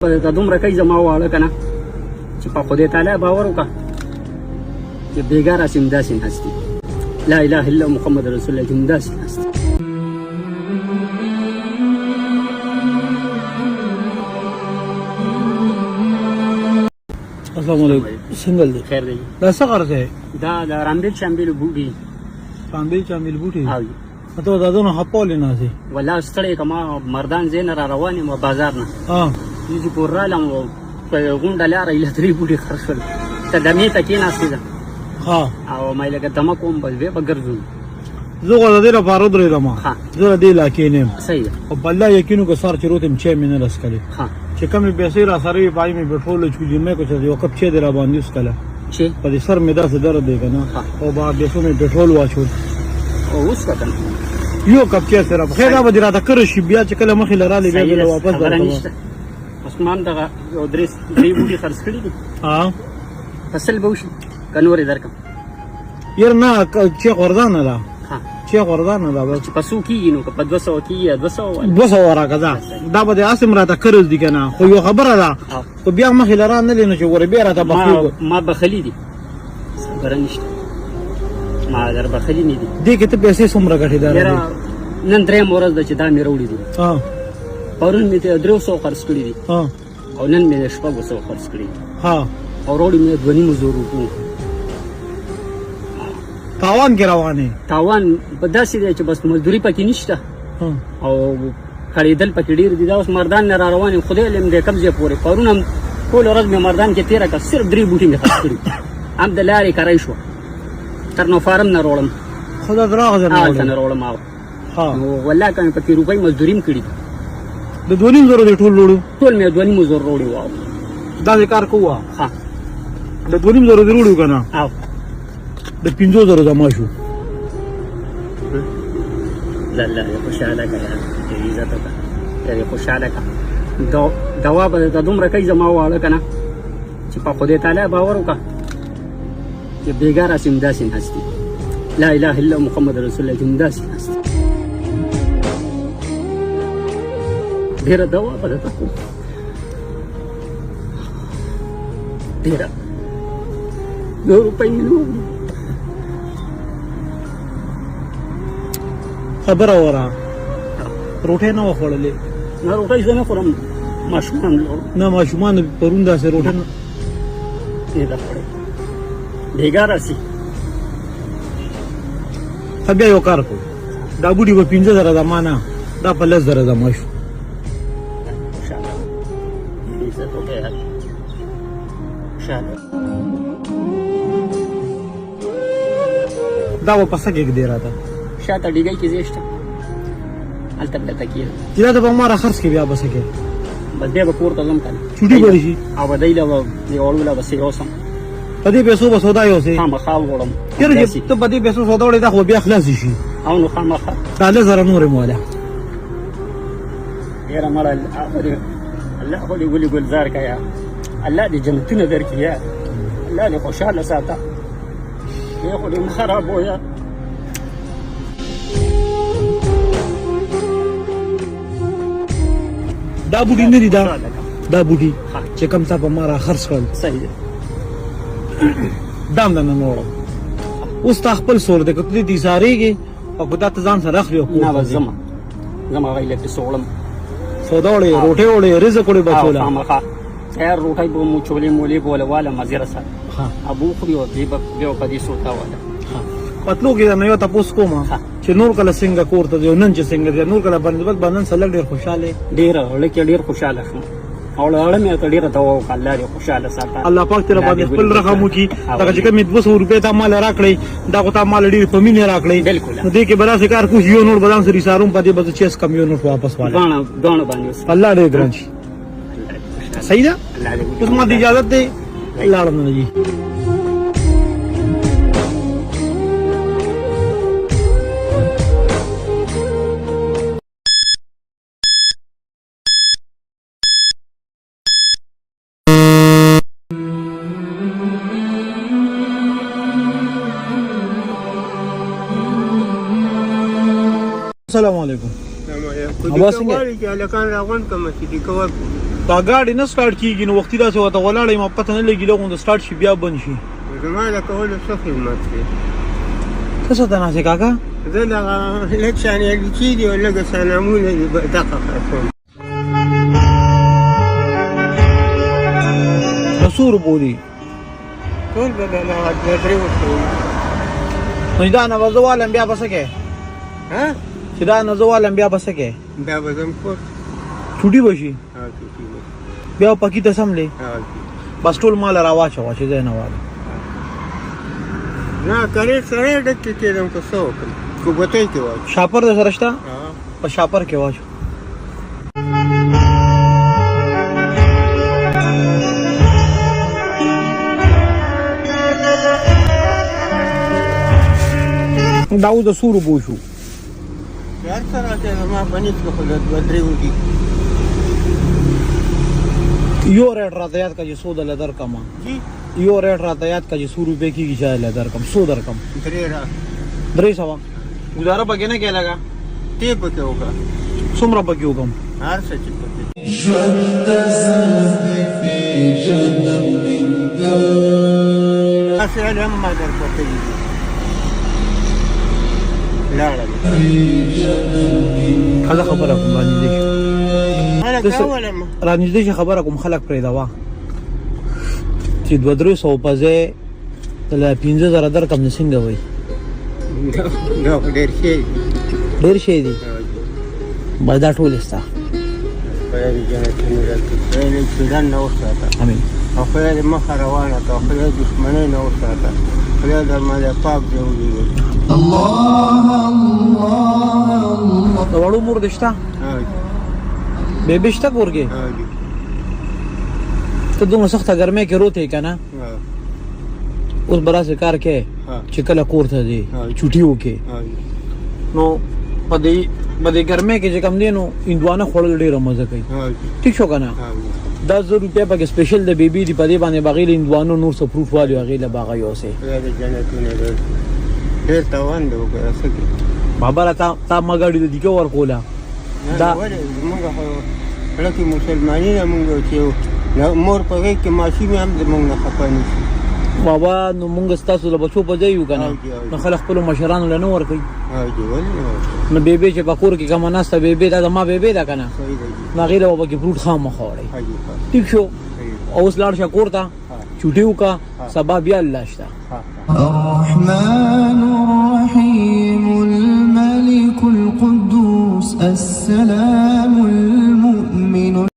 په دومره کوي زما واړه که نه چې په خدای تعالی باور وکړه چې بېګا راسي همداسې ناست دي. لا اله الا محمد رسول الله، چې همداسې ناست دي. السلام علیکم، څنګه دی؟ خیر دی. دا څه غرض دی؟ دا د رامبیل شامبیل بوټي. رامبیل شامبیل بوټي؟ او ته دا دونه خپولې نه سي؟ ولا ستړی که ما مردان ځای نه را روان یم، بازار نه. ها، چې پور رالم په غونډه لاره ایله درې بوټي خرڅ شول، ته دمې ته کېناستې ده. ها، او ما یې لږه دمه کوم، بس بیا به ګرځو. زه خو د دې لپاره ودرېدم. ها. زه د دې علاقې نه یم. صحیح ده. او په الله یقین وکړه، سهار چې روتم چای مې نه ده څښلې. ها. چې کومې پیسې را سره وې، پای مې پټرول چولي مې کو چې یو کپ چای دې را باندې وڅښله. چې په دې سر مې داسې درد دی که نه. ها. او با پیسو مې پټرول واچول. او اوس که کنه یو کپ چای سره خیر دا به دې راته کره شي، بیا چې کله مخې له رالې بیا صحیح به ده، واپس خبره درکوم. نشته. عثمان دغه یو درې درې بوټي خرڅ کړي دي. ها، فصل به وشي که نورې درکړم؟ یاره نه، چې غورځانه ده. ها. چې غورځانه ده بس. چې په څو کېږي نو، که په 200 کېږي یا 200 واله. 200 راکړه، دا دا به دې هسې هم راته قرض دي که نه، خو یو خبره ده. ها. خو بیا مخې له را نه لې نو چې ګورې بیا راته بخښي. ما بخلي دي، خبره نشته، ما در بخلي نه دي. دې کې ته پیسې څومره ګټې دا؟ یاره نن درېیم ورځ ده چې دا مې راوړي دي. ها. پرون مې ته 300 خرڅ کړي دي. ها. او نن مې 600 خرڅ کړي دي. ها. او راوړي مې 2,500 روپو. تاوان کې روان یې؟ تاوان په داسې دی چې بس مزدوري پکې نشته. ها. او کړېدل پکې ډېر دي. دا اوس مردان نه را روان یم، خدای علم دی کوم ځای پورې. پرون هم ټوله ورځ مې مردان کې تېره کړه، صرف درې بوټي مې خرڅ کړي، هم د لارې کرای شو، تر نو فارم نه راوړم. خو دا دراغ ځای نه هلته نه راوړې؟ راوړم. او ها. نو والله که مې پکې روپۍ مزدوري هم کړي دي. د 2,500 دې ټول لوړو؟ ټول مې 2,500 راوړي وو. داسې کار کوه. ها. د 2,500 دې راوړي که نه؟ او د 5,000 زما شو. الله دې خوشحاله کړه، دې عزت وکړه، دې خوشحاله کړه. دوا به درته دومره کوي زما واړه که نه چې په خدای تعالی باور وکړه چې بېګا راسي همداسې ناست دي. لا اله الا محمد رسول الله، چې همداسې ناست دي. ډېره دوا به درته کوم، ډېره. نور روپۍ مې نه وړي. خبره وره، روټۍ نه وه خوړلې؟ نه، روټۍ زه نه خورم، ماشومان لرم. نه، ماشومان پرون داسې روټۍ نه نه ده خوړلې، بېګا راسي. ښه، بیا یو کار کوو، دا بوټي به 5,000 زما نه، دا په 10,000 زما شو. خوشحاله عزت وکړه یار، خوشحاله. دا به په څه کې ږدې راته؟ شاته ډیګۍ کې ځای شته، هلته به درته کېږم. چې دا ته به ما را خرڅ کړې، بیا به څه کوې؟ بس بیا به کور ته ځم که نه. چوټي به دې شي. او به دی له به دې وړو له به څه یوسم. په دې پیسو به سودا یوسې؟ خامخا وړم. یاره چې ته په دې پیسو سودا وړې، دا خو به بیا خلاصې شي. او نو خامخا. دا 10,000 نورې مو واله. ډېره مړه، الله خو دې ګلي ګلزار که یا الله دې جنتونه درکړي، یا الله دې خوشحاله ساته، دې خو دې مه خرابوه. دا بوټي نه دي، دا دا بوټي چې کوم تا په ما را خرڅ کړل؟ صحیح ده. دا هم درنه نه وړم. اوس تا خپل سور دی، که ته دې ایسارېږې او که دا ته ځان سره اخلي او کور نه، ته بس ځې. ځمه هغه یې پیسې وړم. سودا وړې، روټۍ وړې، رزق وړې بچو له. خامخا تیار روټۍ به مو چولې مولې به وله واله مزې رسه. ښه. ابو خوري او بیا به بیا په دې سودا واله. ښه، په تلو کې درنه یو تپوس کوم. ښه. چې نور کله څنګه کور ته ځې او نن چې څنګه ځې، نور کله په نسبت به نن سره لږ ډېر خوشحاله یې؟ ډېر لکه ډېر خوشحاله شوم، او لاړه مې ته ډېره دوا وکړه، الله دې خوشحاله ساته. الله پاک دې باندې خپل رحم وکړي. دغه چې کومې 200 روپۍ تا مال راکړې، دا خو تا مال ډېر په مینه راکړې. بالکل. نو دې کې به داسې کار کوو چې یو نوټ به ځان سره ایساروم، په دې به زه چیس کم، یو نوټ واپس والم. دواړه دواړه باندې اوس الله ډېر ګران شي. الله دې خوشحاله. صحیح ده. الله دې اوس ما ته اجازت دی، لاړم نه جي. السلام علیکم. خو ابا دې څنګه؟ غواړي چې هلکان راغونډ کړم چې ټیکه ورکړو. دا ګاډی نه سټارټ کیږي نو وختي داسې ورته ولاړ یم، پته نه لګي، لغون د سټارټ شي بیا بند شي. زما د کولو څه خدمت دی؟ څه څه ته ناست یې کاکا؟ زه دغه لږ شان الوچې دي او لږ سلامونه دي، دغه خرڅوم. د څو روپو دي؟ ټول به د دغه دوه دریو سوو. نو چې دا نه به زه والم بیا به څه کوې؟ ها؟ چې دا نه زه والم بیا به څه کوې؟ بیا به ځم کور. چوټي به شي؟ ها، چوټي به شي. بیا به پکي ته سم لې؟ ها. بس ټول مال راواچوه چې زه نه والم. نه کرې سړی ډک کې کېدم که څه وکړم، کوبتۍ کې واچوم. شاپر در سره شته؟ په شاپر کې واچو. دا اوس د څو روپو شو؟ هر څه راته زما په نیت کې خو د دوه درېو دي. یو ریټ راته یاد کړه چې څو دله درکړم. جي یو ریټ راته یاد کړه چې څو روپۍ کېږي چې دله درکړم، څو درکړم؟ درې را 300. ګزاره پکې نه کوې لګه؟ تی پکې وکړه. څومره پکې وکړم؟ هر څه چې پکې. هسې هلې هم ما در پکې دي. لاړه. ښځه خبره کوم، رانږدې شه. هلکه ولم رانږدې شه، خبره کوم. خلک پرېږده وه چې 200-300 په ځای له 5000 درکړم نو څنګه وایي؟ دا خو ډېر ښه دي. ډېر شی دي؟ بس دا ټول ستا. خدای دې جنتونه درکړي، خدای دې چیړن نه وساته. امین. او خدای دې مخه روانه کړه، خدای دښمنۍ نه وساته، خدای در باندې پاک دی ولېږي. د وړو مور دې شته؟ بیبي شته کور کې؟ ته دومره سخته ګرمۍ کې روتې که نه؟ اوس به داسې کار کوې چې کله کور ته ځې چوټي وکړې، نو په دې ګرمۍ کې چې کوم دی نو هندوانه خوړل ډېره مزه کوي. ټیک شو که نه؟ دا 1000 روپۍ پکې سپیشل د بیبي دي، په دې باندې به هغې له هندوانو نور څه فروټ والي هغې له به هغه یوسې. ډېر تاوان دی وکړه څه کې. بابا تا ما ګاډي د دیکه ورکوله. دا ولې زمونږ خو زړه کې مسلماني ده، مونږ چې مور په غېږ کې ماشوم هم زمونږ نه خفه نه شي. بابا نو مونږ ستاسو د بچو په ځای یو که نه، نو خلک خپلو مشرانو له نه ورکوي. نو بیبي چې په کور کې کومه ناسته بیبي دا زما بیبي ده که نه، نو هغې له به پکې فروټ خامخا وړئ. ټیک شو؟ اوس لاړ شه کور ته، چوټي وکړه، سبا بیا الله شته. الرحمن الرحيم الملك القدوس السلام المؤمن.